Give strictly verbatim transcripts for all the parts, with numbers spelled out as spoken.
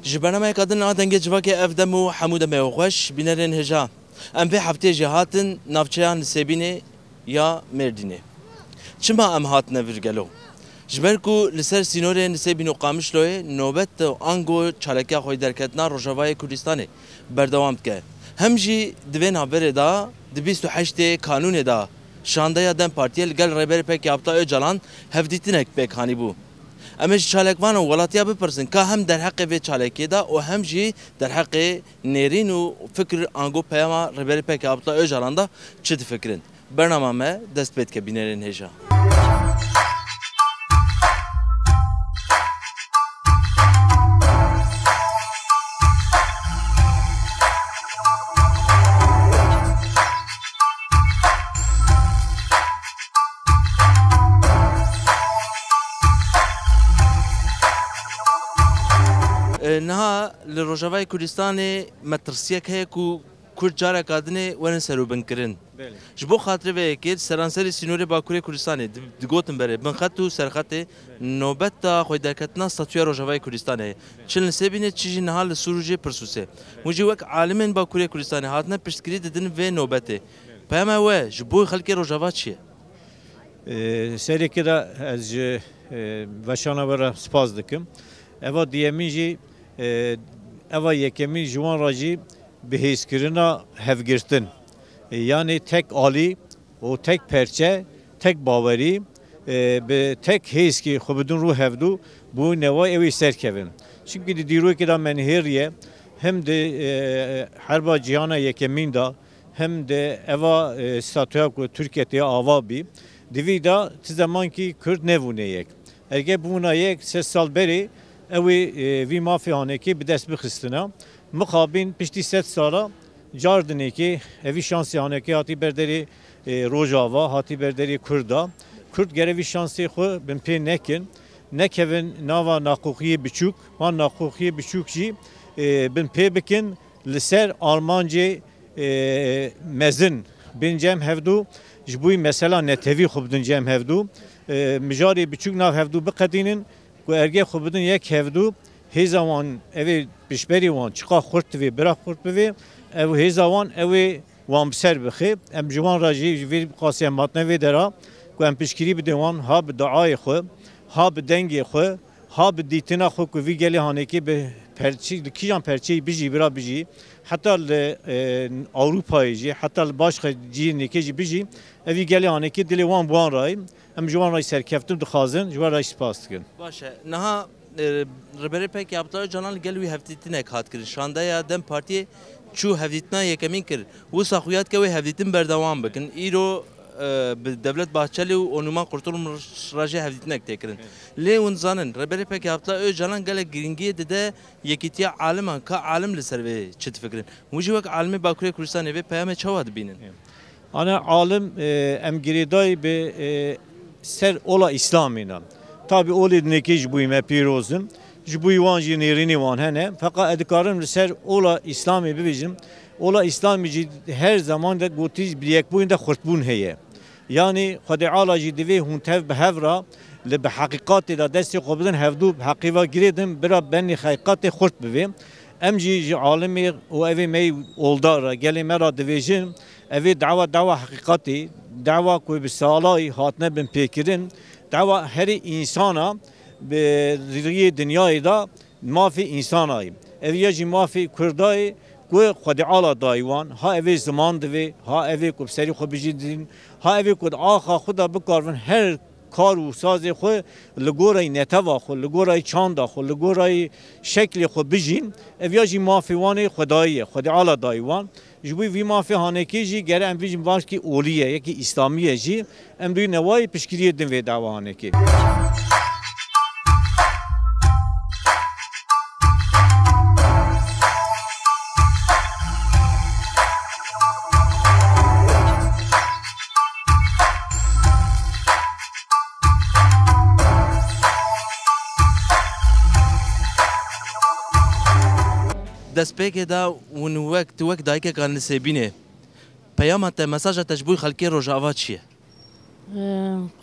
Ji bernameyeka din a Dengê Civakê ev dem û hemû demê xweş. Bînerên hêja, em vê hefteyê jî hatin navçeya Nisêbînê ya Mêrdînê. Çima em hatine vir gelo? Ji ber ku li ser sînorê Nisêbîn û Qamişloyê nobet û ango çalekiya xwedî derketina Rojavayê Kurdistanê berdewam dike. Hem jî di vê navberê de di bîst û heştê Kanûnê de şandeya DEM Partiyê li gel Rêberê P K Abdullah Ocalan hevdîtinek pêk hanîbû. Em ê ji çalakvan û welatiya bipirsin ka hem derheqê vê çalakiyê de û hem jî derheqê nêrîn û fikir ango peyama Rêberê P K Abdullah Ocalan de çi difikirin. Bernama me dest pê dike, bînerên hêja. E, niha li Rojavayê Kurdistanê metirsiyek heye ku Kurd careka dinê werin serûbinkirin. Belê. Ji bo xatirê vê yekê, di seranserê sînorê Bakurê Kurdistanê, di-, digotin berê, binxet û serxetê, nobeta xwedî derketina statûya Rojavayê Kurdistanê ye. Çi li Nisêbînê, çi jî niha li Sûrûjê Pirsûsê. Hûn jî wek alimên Bakurê Kurdistanê hatine piştgirî didin vê nobetê. Peyama we ji bo xelkê Rojava çi ye? Ee, serê ke de ez ji, e, veşana we re spas dikim. Eva diyemîn jî, e, eva yekemîn ji wan re jî bihêzkirina hevgirtin. E, yanî tek alî û tek perçe, tek bawerî, e, bi tek hêzkî xwe bidin rû hevdû, bo newa ew ê serkevin. Çimkî di dîrokê de me nihêriye, hem di, e, herba cîhana yekemîn de, hem di eva, e, statuya ku Tirkiye tê ava bî, di vî de ti zemankî Kurd nebûne yek. Erge bûna yek sed sal berê, ew ê, e, vî mafê hanekê bi dest bixistina. Mixabin piştî sed sala cardinekê evî şansê hanekê hatî berderê, e, Rojava, hatî berderê Kurda. Kurd gere vî şansê xwe binpê nekin. Nekevin nava naxoxiyê biçûk. Van naxoxiyê biçûk jî, e, binpê bikin. Li ser armancê, e, mezin bên cem hevdû, ji bo mesela netewî xwe bidin cem hevdû, e, mijarê biçûk nav hevdû biqedînin, ku ergê xwe bidin yek hevdû, hêza wan, ev ê pişberî wan çiqa xurt divê, bira xurt bivê, ew hêza wan ew ê wan bi ser bixê. Em ji wan re jî, ji vê qasî em hatine vê dera, ku em piştgirî bidin wan, ha bi duayê xwe, ha bi dengê xwe, ha bi dîtina xwe ku vî gelê hanekê bi perçî, li kîjan perçeyî bijî, bira bijî, heta li, e, Ewropayê jî, heta li başqa cihê nêkê jî bijî, ev vî gelê hanekê dilê wan bi wan rayî, em ji wan rayî serkeftin dixwazin, ji wan rayî spas dikin. Baş e. Niha, e, Rêberê P K Abdullah Ocalan li gel wî hevdîtinek hat kirin. Şandeya DEM Partiyê çû hevdîtina yekemîn kir. Wisa xuya dike wê hevdîtin berdewam bikin. Îro, e, bi Devlet Bahçeli û Numan Kurtulmuş re jî hevdîtinek tê kirin. Evet. Lê hûn zanin, Rêberê P K Abdullah Ocalan gelek giringiyê dide yekîtiya aliman, ka alim li ser vê çi difikirin? Hûn jî wek alimê Bakurê Kurdistanê vê peyamê çawa dibînin? Evet. Ana alim, e, em girêdayî bi, e, ser ola Îslamê ne. Tabî olê dinêkê ji bo me pîroz in. Ji bo wan jî nêrînê wan hene. Feqet ez dikarim li ser ola Îslamê bibêjim. Ola Îslamê jî her zaman de gotî bi yekbûyîn de xurtbûn heye. Yanî Xwedê Ala jî divê hûn tev bi hev re li bi heqîqatê de destê xwe bidin hevdû bi heqî ve girêdin, bira benê heqîqatê xurt bivê. Em jî ji alimê û evê me yî oldar re, gelê me re divêjin, evê dawa, dawa heqîqatê, dawa ku bi salayî hatine binpêkirin, dawa herî însana bi riyê dinyayê de mafê însana ye. Ev ya jî mafê Kurda ye ku Xwedê Ala dayî wan, ha evê ziman divê, ha evê ku bi serî xwe bijîtin, ha evê ku di axa xwe de bikaribin her kar û sazê xwe li gorayî neteva xwe, li gorayî çanda xwe, li gorayî şeklê xwe bijîn. Ev ya jî mafê wan ê Xwedayî ye, Xwedê Ala dayî wan. Ji bo vî mafê hanekê jî gere em bêjin mafkî olî ye, yekî îslamî ye jî. Em duyî newayê piştgiriyê din vê dawa hanekê. Destpêkê de hûn wek, tu wek dayikek an li Sêbînê, peyama te, mesaja te ji bo xelkê Rojava çi ye?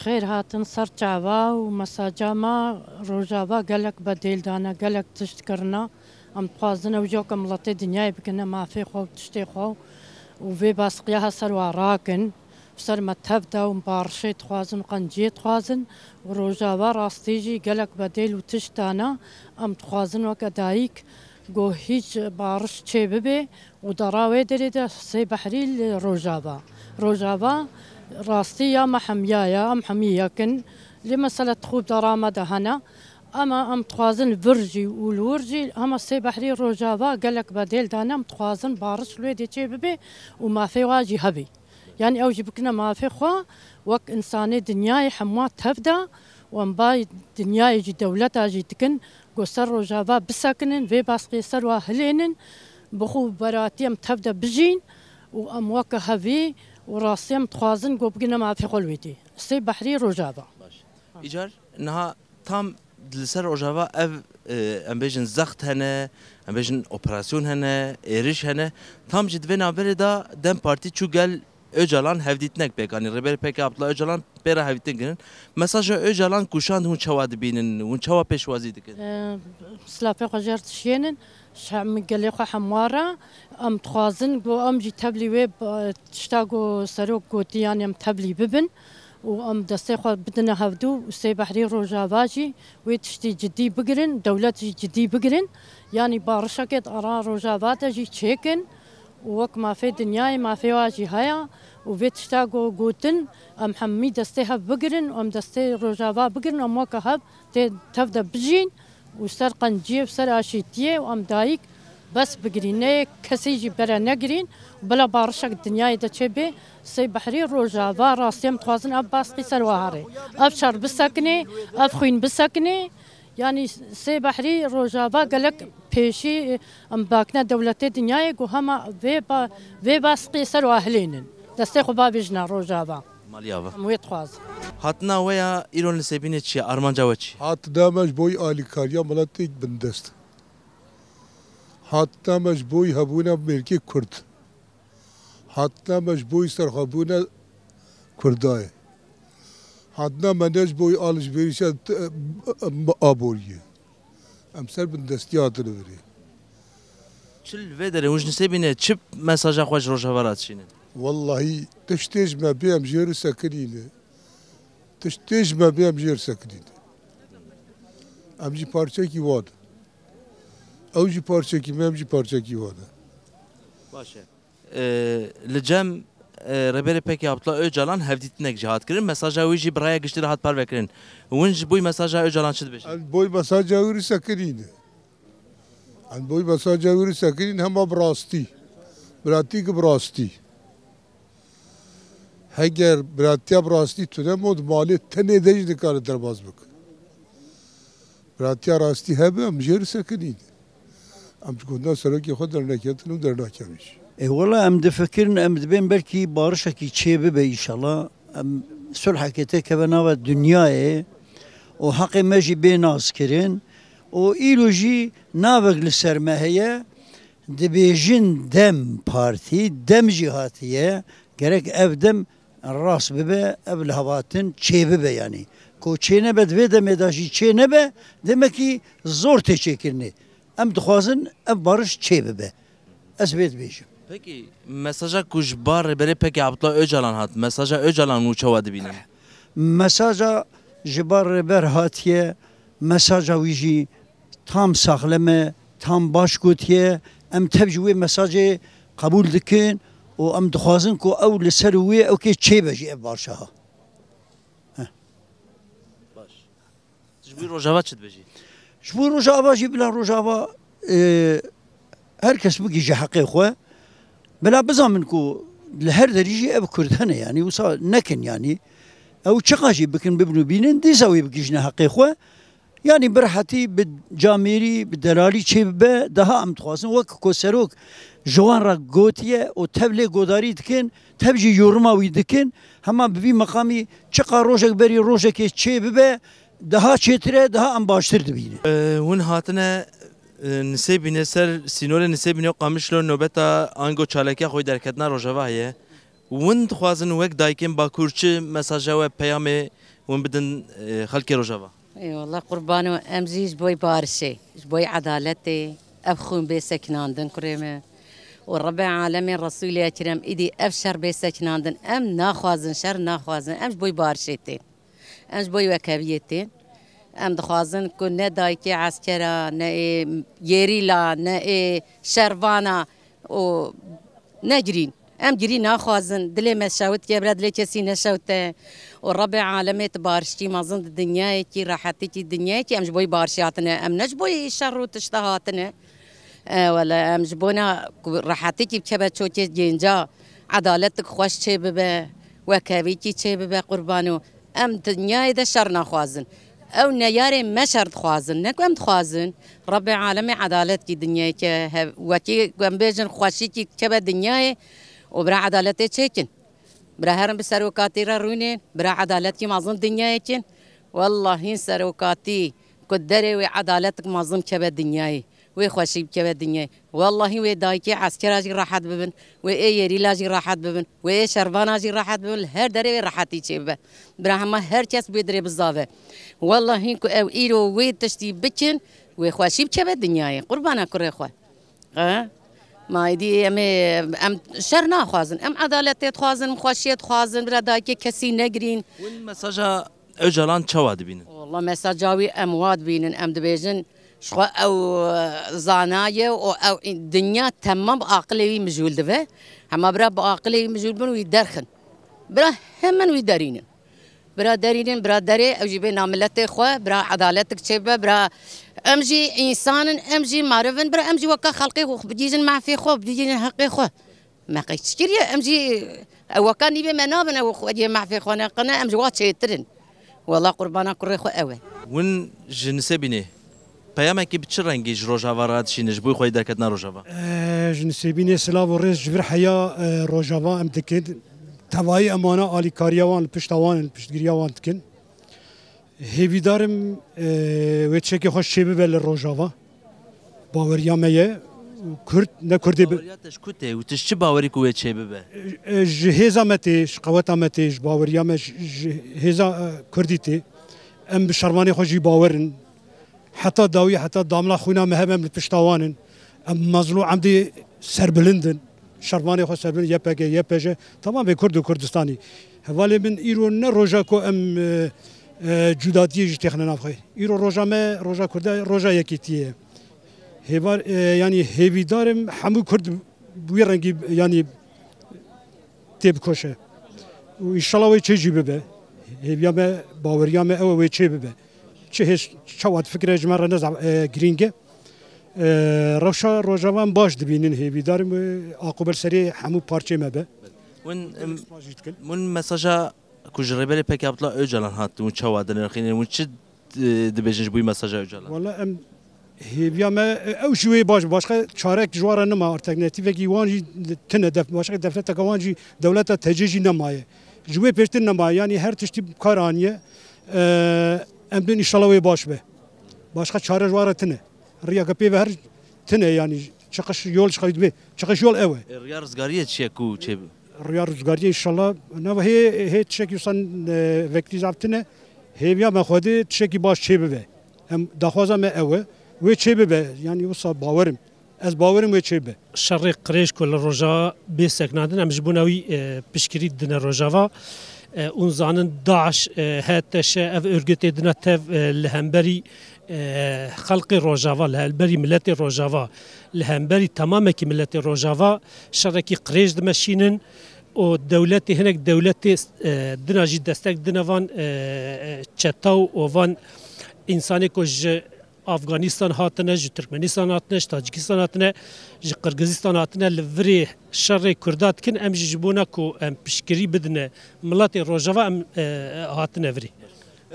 Xêr hatin ser çava û mesaja me. Rojava gelek bedêl dane, gelek tişt kirine. Em dixwazin ew jî weke miletê dinyayê bikine mafê xwe û tiştê xwe û vê basqiya her ser wa rakin. Ser me tev de û barişê dixwazin û qenciyê dixwazin û Rojava rastî jî gelek bedêl û tişt dane. Em dixwazin weke dayik ku hîç bariş çê bibe û dera wê derê de sê behrî li Rojava. Rojava rastî ya me hemiya ye, em hemî yek in. Lê mesele dixwî dera me de hene. Ema em dixwazin vir jî û li wir jî hema sê behrî Rojava gelek bedêl dane, em dixwazin bariş li wê dê çê bibe û mafê wa jî hebî. Yanî ew jî bikine mafê xwe wek însanê dinyayê hemû tev de û em bay dinyayê jî dewleta jî dikin ku ser Rojava bisekinin, vê baskê ser wa hilênin, bi xwe beratî em tev de bijîn û em weke hevî û rastî em dixwazin ku bigine mafê xwe li wê dê. Sê behrî Rojava. Baş. Îcar niha tam li ser Rojava ev, e, em bêjin zext hene, em bêjin operasyon hene, êriş hene. Tam jî di vê navberê de DEM Partî çû gel Ocalan hevdîtinek pêk anî. Rêberê P K Abdullah Ocalan pê re hevdîtin kirin. Mesaja Ocalan kuşand hûn çawa dibînin? Hûn çawa pêşwazî dikin? E, Silafê xwe jê re dişiyênin. Ji hem gelê xwe hemû re em dixwazin ku em jî tevlî wê, e, tişta ku serok gotî, yanî em tevlî bibin û em destê xwe bidine hevdû û sê behrî Rojava jî wê tiştî cidî bigirin, dewlet jî cidî bigirin. Yanî barişekê di ara Rojava de jî çêkin û wek mafê dinyayê mafê wa jî heye û vê tişta ku gotin em hemî destê hev bigirin û em destê Rojava bigirin, em weke hev tê tev de bijîn û ser qenciyê û ser aşîtiyê û em dayik bes bigirîn. Ne yek kesî jî bere negirîn û bila barişek dinyayê de çêbê, sê behrî Rojava rastî em dixwazin ev baskî ser wa herê. Ev şer bisekinê, ev xwîn bisekinê. Yanî sê behrî Rojava gelek pêşî em bakine dewletê dinyayê ku hema vê ba-, vê baskê ser wa hilênin. Destê xwe bavêjine Rojava. Maliya va. Em wê dixwazin. Hatina we ya îro li Sêbînê çi ye? Armanca we çi ye? Hatina me ji bo alîkariya miletê bindest. Hatina me ji bo hebûna mêrkê Kurd. Hatina me ji bo serxwebûna Kurda ye. Hatina me ne ji bo alişverîşa t-, aboriyê. Em ser bindestî hatine virê. Çi li vê derê hûn ji Nisêbînê çi mesaja xwe ji Rojava re dişînin? Wellahî tiştê ji me bê em jê re sekinîne. Tiştê ji me bê em jê re sekinîne. Em jî parçekî wan in. Ew jî parçekî me, em jî parçekî wan in. Baş e. E, li cem, e, Rêberê P K Abdullah Ocalan hevdîtinek jî hat kirin. Mesaja wî jî bi raya giştî re hat parvekirin. Hûn ji bo mesaja Ocalan çi dibêjin? Em bo mesaja wî re sekinîne. Em bo mesaja wî re sekinîn hema bi rastî. Biratî ki bi rastî. Heger biratiya bi rastî tune mo di malê tenê de jî nikare derbas bike. Biratiya rastî hebe em jê re sekinîn. Em ji gonda serokê xwe derneketin û dernakenin jî. E, wela em difikirin, em dibên belkî barişekî çê bibe înşallah. Em sulhekê têkeve nava dinyayê û heqê me jî bê naskirin û îro jî navek li ser me heye, dibêjin DEM Partî, dem jî hatiye, gerek ev dem rast bibe, ev lihevhatin çê bibe yanî. Ku çê nebe di vê demê de jî çê nebe, demekî zor tê çêkirinê. Em dixwazin ev bariş çê bibe. Ez vê dibêjim. Pekî, mesaja ku ji bar Rêberê P K Abdullah Ocalan hat, mesaja Ocalan hûn çawa dibînin? Mesaja ji bar Rêber hatiye, mesaja wî jî tam saxlem e, tam baş gotiye. Em tev ji wê mesajê qebûl dikin û em dixwazin ku ew li ser wê ew kê çêbe jî ev barşaha. Heh. Baş. Ji bo Rojava çi dibêjî? Ji bo Rojava jî bila Rojava, e, her kes bigihîje heqê xwe. Bila bizanin ku li her derî jî ev Kurd hene, yanî wisa nekin yanî. Ew çiqa jî bikin bibin û bînin, dîsa wê bigihîjine heqê xwe. Yanî bi rehetî, bi camêrî, bi delalî çê bibe, daha em dixwazin. Wek ku serok ji wan re gotiye û tev lê godarî dikin, tev jî yorima wî dikin. Hema bi vî meqamî çiqa rojek berî rojekê çê bibe, daha çêtir e, daha em baştir dibînin. E, hûn hatine Nisêbînê ser sînorê Nisêbînê û Qamişlo nobeta ango çalekiya xwe derketina Rojava heye. Win dixwazin wek dayikên Bakur çi mesaja we peyamê win bidin, e, xelkê Rojava? Ê wele qurbano, em jî ji bo barişê, ji bo edaletê, ev xûn bê sekinandin kurê me. Û Rebê Alemê Resûlê Ekrem îdî ev şer bê sekinandin. Em naxwazin, şer naxwazin. Em ji bo barişê tên. Em ji bo wekeviyê tên. Em dixwazin ku ne dayikê eskera, ne ê gerîla, ne ê şervana û ne girîn. Em girî naxwazin. Dilê me şewitiye, bira dilê kesî neşewite. Û Rebê Alemê tu bariştî mezin di dinyayekî, rehetîkî dinyayekî em ji bo barişê hatine. Em ne ji bo şer û tişta hatine. E, wele em ji bona ku rehetîkî bikeve çokê gênca, edaletik xweş çêbibe, wekevîkî çêbibe qurbano. Em dinyayê de şer naxwazin. Ew neyarê me şer dixwazin. Ne ku em dixwazin. Rebê Alemê edaletkî dinyayê ke hev-, wekî ku em bêjin xweşîkî keve dinyayê û bira edaletê çêkin. Bira herin bi serokatî re rûnên, bira edaletkî mezin dinyayê kin. Wellahî serokatî ku derê wê edaletik mezin keve dinyayê. Wê xweşî bikeve dinyayê. Wellahî wê dayikê eskera jî rehet bibin, wê ê yerîla jî rehet bibin, wê ê şervana jî rehet bibin, li her derê wê rehetî çêbibe. Bira hema her kes wê dirê bizave. Wellahî ku ew îro wê tiştî bikin, wê xweşî bikeve dinyayê. Qurbana kurê xwe. E? Ma êdî em ê, em şer naxwazin. Em edaletê dixwazin, em xweşiyê dixwazin, bira dayikê kesî negirîn. Hûn mesaja Ocalan çawa dibînin? Walla mesaja wî em wa dibînin, em dibêjin, ji xwe ew, e, zana ye û ew dinya temam bi aqilê wî mijûl dibe. Hema bira bi aqilê wî mijûl bin, wî derxin. Bira hemen wî derînin. Bira derînin, bira derê, ew jî bê namiletê xwe, bira edaletik çêbibe, bira em jî însan in, em jî meriv in, bira em jî weka xelkê xwe bigihîjin mafê xwe, bigihîjin heqê xwe. Me qey çi kiriye? Em jî ew weka nîvê me nabin, ew xwediyê mafê xwe neqine, em ji wa çêtir in. Wela qurbana kurê xwe ew e. Win ji Nisêbînê peyamekî bi çi rengî ji Rojava radişîne ji bo xwe yê derketina Rojava? E, ji Nisêbînê silav û rêz ji vir heya, e, Rojava em dikin. Tevayî em wana alîkariya wan li pişta wan in, piştgiriya wan dikin. Hêvîdar im, e, wê tiştekî xweş çêbibe li Rojava. Baweriya me ye. Kurd, ne Kurdê bi- Baweriya te ji ku tê û tu ji çi bawerî ku wê çêbibe? E, ji hêza me tê, ji qeweta me tê, ji baweriya me, ji, ji hêza, e, Kurdî tê. Em bi şervanê xwe jî bawer in. Heta dawî, heta damla xwîna me hebe em li pişta wan in. Em mezlû emdê serbilind in. Şervanê xwe serbilind, Y P G, Y P J, temamê Kurd û Kurdistanî. Hevalê min, îro ne roja ku em, e, e, cudatiyê jî têxine nav xwe. Îro roja me, roja Kurda, roja yekîtiyê ye. Hêvar, e, yanî hêvîdar im hemû Kurd bi wî rengî, yanî tê bikoşe. Û înşallah wê çê jî bibe. Hêviya me, baweriya me ew e wê çê bibe. Çi hêj, çawa difikire ji me re ne zaf-, e, girîng e. E, rewşa Rojava em baş dibînin, hêvîdar im, e, aqûbel serê hemû parçê me be. Win, em, Spas jî dikin. Win mesaja ku ji Rêberê P K Abdullah Ocalan hat, win çawa dinirxînin, win çi, e, dibêjin ji bo mesaja Ocalan? Wala em hêviya me, e, ew jî wê baş, başqa çarek ji wan re nema, alternatîfekî wan jî tine, def-, başqa defleteke wan jî, dewleta T C jî nemaye. Ji wê pêştir nemaye, yanî her tiştî bi kar aniye, e, em dibin înşallah wê baş be. Başqa çare ji wan re tine. Riyeke pê ve her tine, yanî çıkış yol, çıkış yol ew e. E, riya rizgariyê çi ye ku çê bi- Riya rizgariyê înşallah. Ne hê, hê tiştekî wisa, e, vekirî zaf tine. Hêviya me Xwedê tiştekî baş çê bibe. Em daxwaza me ew e. Wê çê bibe. Yanî wisa bawerim. Ez bawerim wê çê bibe. Şerê qirêj ku li Rojava bê sekinandin, em ji bona wî, e, piştgirî didine Rojava. E, hûn zanin DAIŞ, e, H T Ş, ev örgütê dina tev, e, li hemberî, e, xelkê Rojava, li hemberî miletê Rojava, li hemberî temamekî miletê Rojava şerekî qirêj dimeşînin û dewletê, hinek dewletê, e, dina jî destek dine van, e, e, çeta û van însanê ku ji Afganistan hatine, ji Tirkmenistan hatine, ji Tacikistan hatine, ji Qirgizistan hatine, li virê şerê Kurda dikin, em jî ji bona ku em piştgirî bidine miletê Rojava em, e, hatine virê.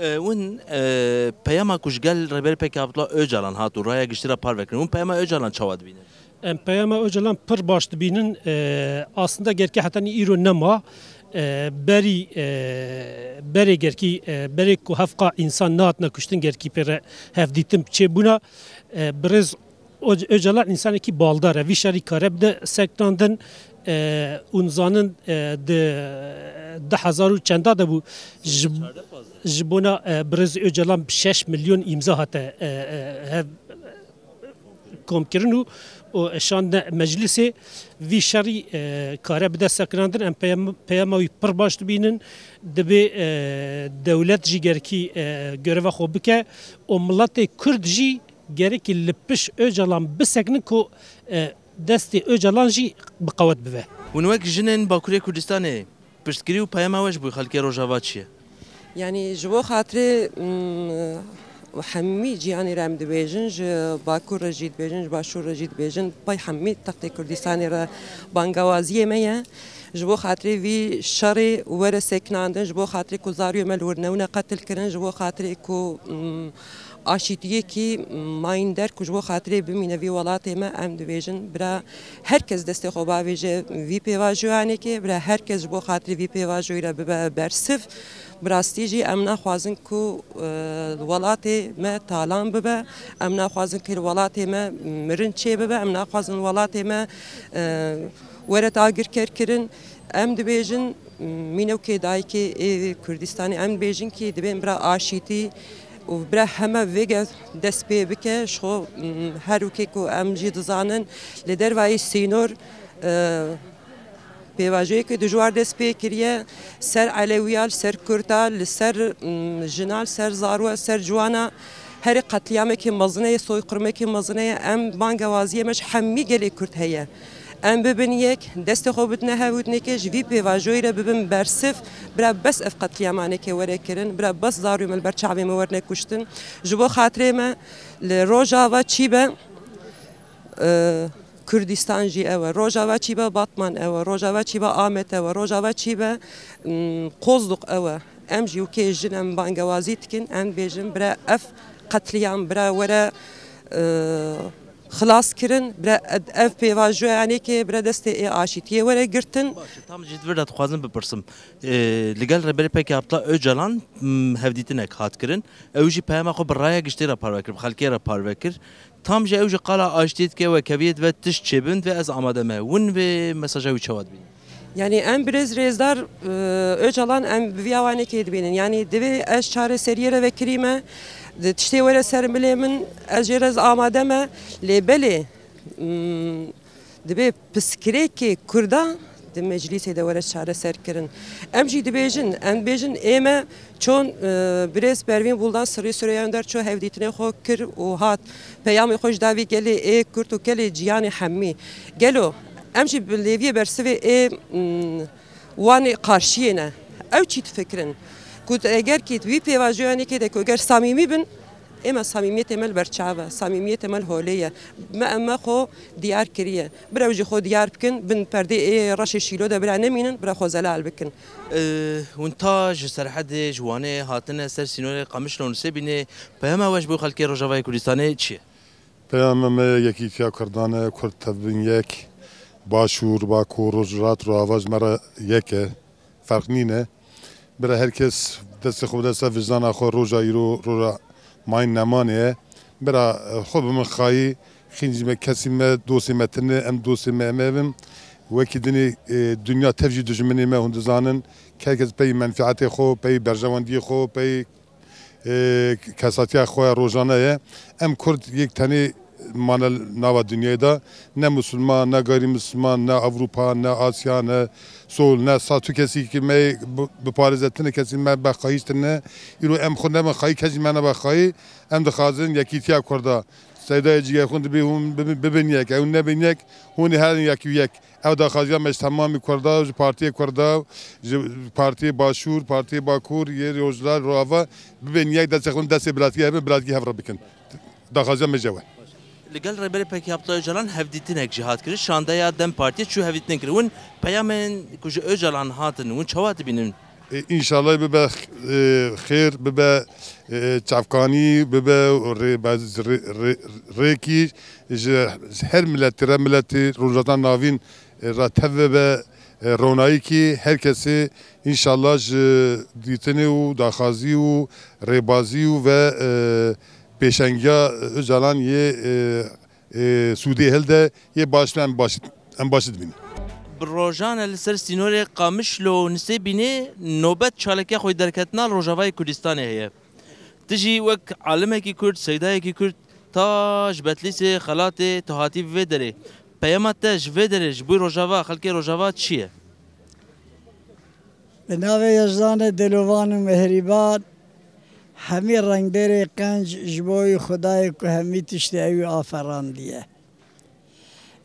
E, win, e, peyama ku ji gel Rêberê P K Abdullah Ocalan hat û raya giştî re parve kirin, win peyama Ocalan çawa dibînin? Em peyama Ocalan pir baş dibînin. E, aslında gerkî hetanî îro nema. E, berî, e, berê gerkî, e, berê ku hevqa însan nehatine kuştin gerkî pê re hevdîtin çêbûna. E, birêz O-, Ocalan însanekî baldar e. Vî şerî kare bide seknandin, e, hûn zanin, e, di du hezar û çenda de bû. Ji, ji bona, e, Birêz Ocalan şeş milyon îmza hate, e, e, hev, kom kirin û, û şandine meclisê. Vî şerî, e, kare bide seknandin, em peyam-, peyama wî pir baş dibînin. Dibê, e, dewlet jî gerekî, e, göreva xwe bike û miletê Kurd jî gerekî li piş Ocalan bisekinin ku, e, destê Ocalan jî bi qewet bibe. Hûn wek jinên Bakurê Kurdistanê piştgirî û peyama we ji bo xelkê Rojava çi ye? Yanî ji bo xatirê, mm, hemî cîhanê re em dibêjin, ji Bakur re jî dibêjin, ji Başûr re jî dibêjin, pey hemî textê Kurdistanê re bangawaziyê me ye. Ji bo xatirê vî şerê were sekinandin, ji bo xatirê ku zariyê me li wir newine qetil kirin, ji bo xatirê ku, mm, aşîtiyekî mayînder ku ji bo xatirê bimîne vî welatê me, em dibêjin, bira her kes destê xwe bavêje vî pêvajoyanekê, bira her kes ji bo xatirê vî pêvajoyî re bibe bersiv. Bi rastî jî em naxwazin ku, e, welatê me talan bibe, em naxwazin ku li welatê me mirin çêbibe, em naxwazin welatê me, e, were dagirkerkirin. Em dibêjin, mînewkê dayikê ê Kurdistanê, em dibêjin kî dibên bira aşîtî û bira heme vêge dest pê bike. Ji xwe, her wekê ku em jî dizanin, li dervayî sînor, e, pêvajoyeke dijwar dest pê kiriye, ser Elewiya, li ser Kurda, li ser, mm, jina, li ser zarwa, ser ciwana. Herî qetlîyamekî mezin e, soyqirmekî mezin e. Em bangewaziyê me ji hemî gelê Kurd heye. Em bibin yek, destê xwe bidine hev û dinekê ji vî pêvajoyî re bibin bersiv. Bira bes ev qetlîyamanekê were kirin, bira bes zarûyê me li ber çavê me werne kuştin. Ji bo xatirê me li Rojava çî be, e, Kurdistan jî ew e. Rojava çî be, Batman ew e. Rojava çî be, Amed ew e. Rojava çî be, mm, Qozluk ew e. Em jî wekî jin em bangewazî dikin, em bêjin bira ev qetlîyam bira were, e, xilas kirin, bira ev pêvajoyanekê bira destê ê aşîtiyê were girtin. Baş e, tam jî di vir de dixwazim bipirsim. E, li gel Rêberê P K K Abdullah Ocalan, m, hevdîtinek hat kirin. Ew jî peyama xwe bi raya giştî re parve kir, bi xelkê re parve kir. Tam jî ew ji qala aştiyê dike, wekeviyê dibe tişt çêbin, divê ez amade me. Hûn vê mesaja wî çawa dibînin? Yanî em birêz rêzdar, e, Ocalan em bi vî awanekê dibînin. Yanî divê ez çareseriyê re vekirî me, di tiştê were ser milê min, ez jê re ez amade me. Lê belê, mm, Divê piskirêkê Kurda di meclîsê de were çareserkirin. Em jî dibêjin, em dibêjin ê me çon, e, birêz Pervîn Buldan Sirrî Süreyya Önder ço hevdîtinê xwe kir û hat. Peyamê xwe ji da vî gelê ê Kurd û gelê cîhanê hemî. Gelo em jî bi lêviyê bersivê ê, mm, wanê qarşiyê ne. Ew çî difikirin? Ku eger kî vî pêvajoyanê kê de ku eger samîmî bin, Ême samîmiyetê me li ber çav e, samîmiyetê me li holê ye. Me, em me xwe diyar kiriye. Bira ew jî xwe diyar bikin, bin perdê ê reşê şîlo de bira nemînin, bira xwe zelal bikin. Ee, hûn ta ji Serhedê, ji Wanê hatine ser sînorê Qamişlo, hûn Nisêbînê. Peyama we ji bo xelkê Rojavayê Kurdistanê çi ye? Peyama me yekîtiya Kurdan e, Kurd tevbin yek, Başûr, Bakur, Rojhilat, Rojava ji me re yek e. Ferq nîne. Bira her kes destê xwe bide ser vijdana xwe, roja îro, roja mayîn nemanê ye. Bira, e, xwe bi min xayî, xîncî me, kesî me, dostê me tine, em dostê me, em ev in. Wekî dinê, e, dinya tev jî dijminê me, hûn dizanin. Her kes pey menfiatê xwe, pey berjewendiyê xwe, pey e, kesatiya xwe rojane ye. Em Kurd yek tenê mane nava dinyayê de. Ne Musulman, ne gayrimîsilman, ne Ewropa, ne Asya, ne Sol, ne Sa. Tu kesî ki me bi, biparêze tine kesî me be xahîş tine. Îro em xwe nebe xayî, kesî me nebe xayî. Em dixwazin yekîtiya Kurda. Seydayê cîgê xwe dibê hûn bibin, bibin yek. Ew nebin yek, hûn ê herin yek û yek. Ew daxwaziya me ji temamî Kurda, ji Partiyê Kurda, ji Partiyê Başûr, Partiyê Bakur, yê Rojhilat, Rojava bibên yek, destê xwe destê biratkî hebin, biratkî hev re bikin. Daxwaziya me ji ew e. Li gel Rêberê P K K Abdullah Ocalan hevdîtinek jî hat kirin. Şandeya DEM Partiyê çû hevdîtinek kirin. Hûn peyamên ku ji Ocalan hatin, hûn çawa dibînin? E, înşallah bibe, e, xêr, bibe, e, çavkanî, bibe rê-, rê-, rê-, rêkî ji her miletî re, miletî Rojhilata Navîn, e, re tev bibe, e, ronayîkî her kesê înşallah ji dîtinê û daxwazî û rêbazî û ve, e, pêşengiya Ocalan yê, e, Ê, Sûdê hilde yê baş em baş, em baş dibînin. Bi rojan e li ser sînorê Qamişlo û Nisêbînê nobet çalakîya xwe derketina li Rojavayê Kurdistanê heye. Tu jî wek alimekî Kurd, seydayekî Kurd, ta ji Betlîsê, Xelatê, tu hatî vê derê. Peyama te ji vê derê, ji bo Rojava, xelkê Rojava çi ye? Bi navê Yezdanê dilovan û mihrîban, hemî rengdêrê qenc ji bo wî Xwedayê ku hemî tiştê ewî aferandiye.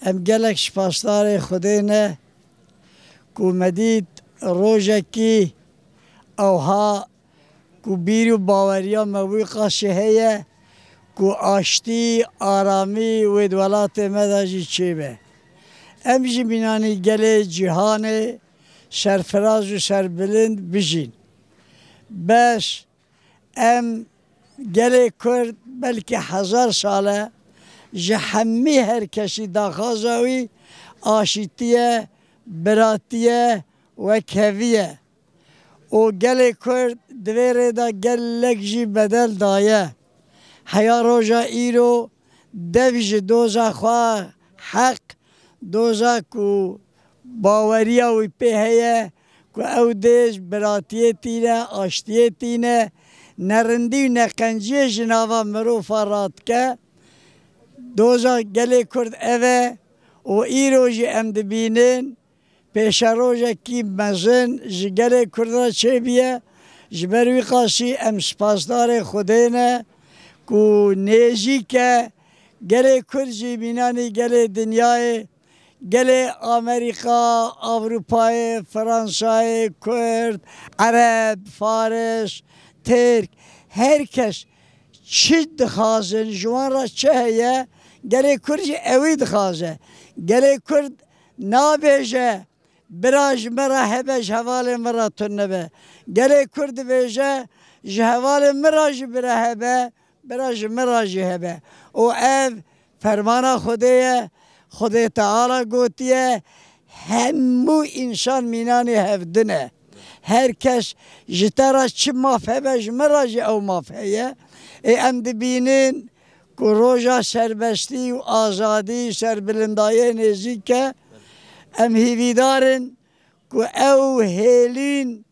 Em gelek spasdarê Xwedê ne ku me dît rojekî ewha ku bîr û baweriya me wî qaşê heye ku aştî, aramî wê di welatê me de jî çêbe. Em jî mînanî gelê cîhanê serfiraz û serbilind bijîn. Bes em gelê Kurd belkî hezar sal e ji hemî her kesî daxwaza wî aşîtî ye, biratî ye, wekhevî ye. Û gelê Kurd di vê rê de gelek jî bedel daye. Heya roja îro dev ji doza xwe heq, doza ku baweriya wî pê heye ku ew dê ji biratiyê tîne, aştiyê tîne, nerindî û neqenciyê ji nava mirofa radike. Doza gelê Kurd ev e û îro jî em dibînin pêşerojekî mezin ji gelê Kurd re çêbûye. Ji ber wî qasî em spasdarê Xwedê ne ku nêzîk e. Gelê Kurd jî mînanî gelê dinyayê, gelê Amerîka, Ewropayê, Fransayê, Kurd, Ereb, Faris, Tirk, her kes çi dixwazin, ji wan re çi heye, gelê Kurd jî ewî dixwaze. Gelê Kurd nabêje, bira ji me re hebe, ji hevalên me re tune be. Gelê Kurd dibêje, ji hevalên min re jî bira hebe, bira ji min re jî hebe. Û ev fermana Xwedê ye. Xwedê Teala gotiye, hemû însan mînanê hevdin e. Her kes ji te re çi maf hebe, ji min re jî ew maf heye. Ê em dibînin ku roja serbestî û azadî, serbilindayê nêzîk e. Em hîvîdar in ku ew hêlîn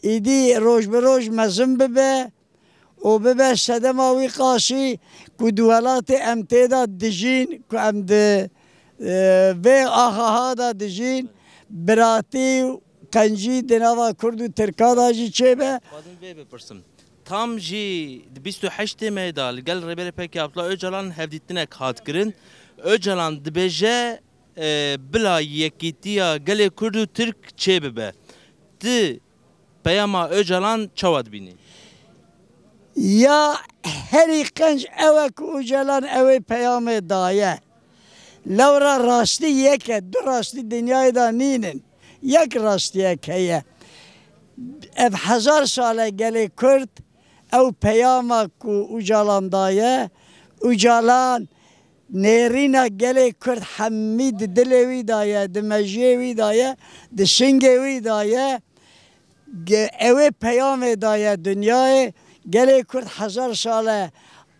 îdî roj bi roj mezin bibe û bibe sedema wî qasî ku di welatê em tê de dijîn, ku em di, e, vê ahaha de dijîn, biratî û qencî di nava Kurd û Tirka de jî çêbe. Xwazim vê bipirsim. Tam jî di bîst û heştê Meyê de li gel Rêberê P K Abdullah Ocalan hevdîtinek hat kirin. Ocalan dibêje, e, bila yekîtiya gelê Kurd û Tirk çêbibe. Tu peyama Ocalan çawa dibînî? Ya herî qenc ew e ku Ocalan ew ê peyamê daye. Lewra rastî yek e, du rastî dinyayê de nînin. Yek rastiyek heye. Ev hezar sal e gelê Kurd ew peyama ku Ocalan daye, Ocalan nêrîna gelê Kurd hemî di dilê wî de ye, di mejiyê wî de ye, di singê wî de ye. Ge-, ew ê peyamê daye dinyayê. Gelê Kurd hezar sal e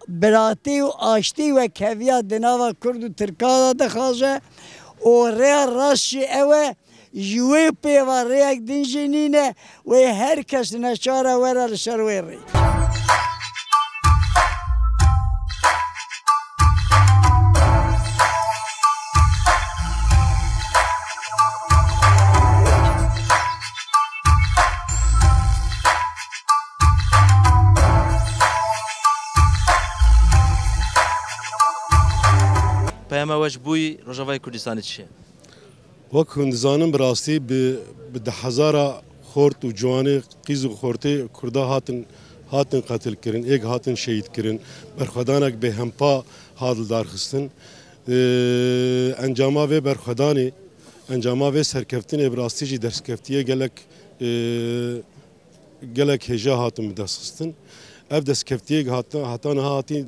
biratî û aştî û wekheviya di nava Kurd û Tirka de dixwaze û rêya rast jî ew e, ji wê pê ve rêyek din jî nîne, wê her kes neçar e were li ser wê rê. Peyama we ji bo Rojavayê Kurdistanê çi ye? Wek hûn dizanin, bi rastî bi, bi dehezara xort û ciwanê, qîz û xortê Kurda hatin, hatin qetil kirin, êk hatin şehîd kirin, berxwedanek bêhempa hat lidarxistin. Ee, encama vê berxwedanê, encama vê serkeftinê bi rastî jî derskeftiye gelek, ee, gelek hêja hatin bi dest xistin. Ev destkeftiyê heta, heta niha hatî, e,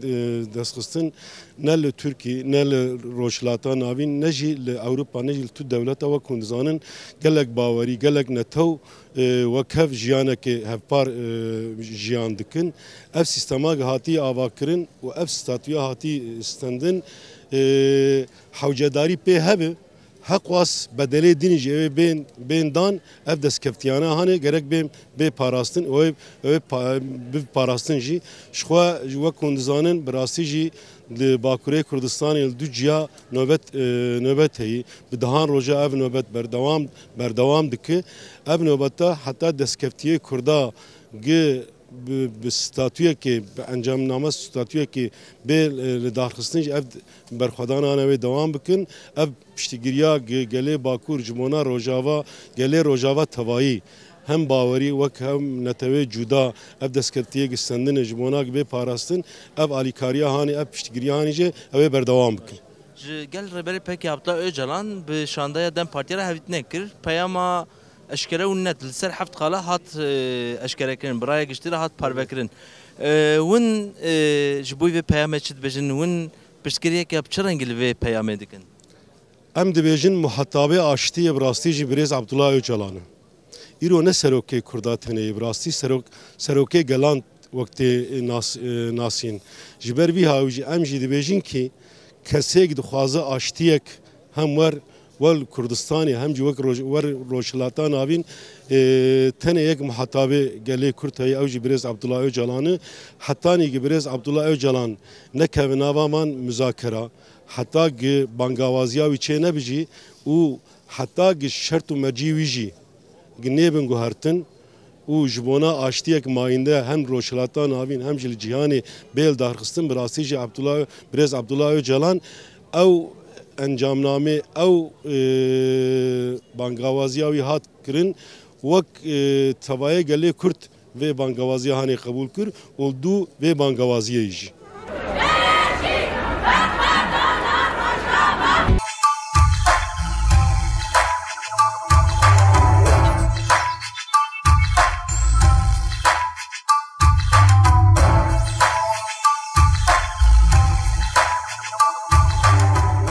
destxistin ne li Tirkî, ne li Rojhilata Navîn, ne jî li Ewropa, ne jî li tu dewleta we ku hûn dizanin gelek bawerî, gelek netew, e, wek hev jiyanekê hevpar, e, jiyan dikin. Ev sîstema hatî avakirin û ev statûya hatî stendin, e, hewcedarî pê hebe. Heqwas bedelê din jî ew ê bên, bên dan, ev destkeftiyane hanê gerek bên, bê parastin, ew ê, ew ê pa-, bi parastin jî. Ji xwe ji wek hûn dizanin, bi rastî jî di Bakurê Kurdistanê li du ciya nobet, e, nobet heyî. Bi dehan roja ev nobet berdewam, berdewam dike. Ev nobeta heta destkeftiyê Kurda gi bi, bi statuyekê, bi encamname statuyekê bê, e, li darxistin jî ev berxwedanane wê dewam bikin. Ev piştgiriya ge-, gelê Bakur ji bona Rojava, gelê Rojava tevayî hem bawerî wek hem netewê cuda ev destkeftiyê gistendine ji bona bê parastin, ev alîkariya hanê, ev piştgiriya hanê jî ew ê berdewam bikin. Ji gel Rêberê P K K Abdullah Ocalan bi şandeya DEM Partiya re hevdîtinek kir. Peyama eşkere û net li ser heft xala hat, e, eşkerekirin, bi raya giştî re hat parvekirin. E, win, e, ji bo vê peyamê çi dibêjin? Win piştgiriyeke bi çi rengî li vê peyamê dikin? Em dibêjin muhatabê aştiyê bi rastî jî birêz Abdullah Ocalan e. Îro ne serokê Kurda tenê ye, bi rastî serok, serokê gelan wek tê nas-, e, nasîn. Ji ber vî hawî jî em jî dibêjin kî kesêk dixwaze aştiyek hem wer, wer Kurdistanê hem jî wek roj-, wer Rojhilata Navîn, e, tenê yek muhatabê gelê Kurd heye, ew jî birêz Abdullah Ocalan e. Hetanî ki birêz Abdullah Ocalan nekeve nava man muzakera, heta ki bangawaziya wî çê nebijî û heta ki şert û mercî wî jî ki nêbin guhertin û ji bona aştiyek mayînde hem Rojhilata Navîn hem jî li cîhanê bê li darxistin, bi rastî jî Abdullah, birêz Abdullah Ocalan ew encamnamê, ew, e, bangawaziya wî hat kirin, wek, e, tevayê gelê Kurd vê bangawaziya hanê qebûl kir û dû vê bangawaziyê jî.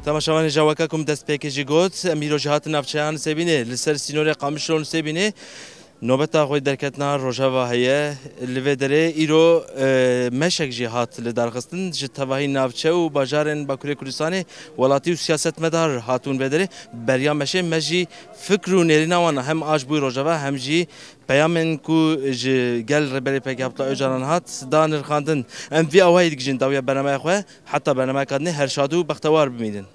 Temaşevanê, ja weke ku min destpêkê jî got, em îro jî hatin navçeya Nisêbînê, li ser sînorê Qamişlo Nisêbînê. Nobeta xwe derketina Rojava heye. Li vê derê îro, e, meşek jî hat li darxistin. Ji tevahî navçe û bajarên Bakurê Kurdistanê welatî û siyasetmedar hatûn vê derê. Beriya meşê me jî fikr û nêrîna wan hem a ji bo Rojava hem jî peyamên ku ji gel Rêberê P K K Abdullah Ocalan hat da nirxandin. Em vî awayî digihîjin dawiya bernameya xwe. Heta bernameyeka dinê her şad û bextewar bimînin.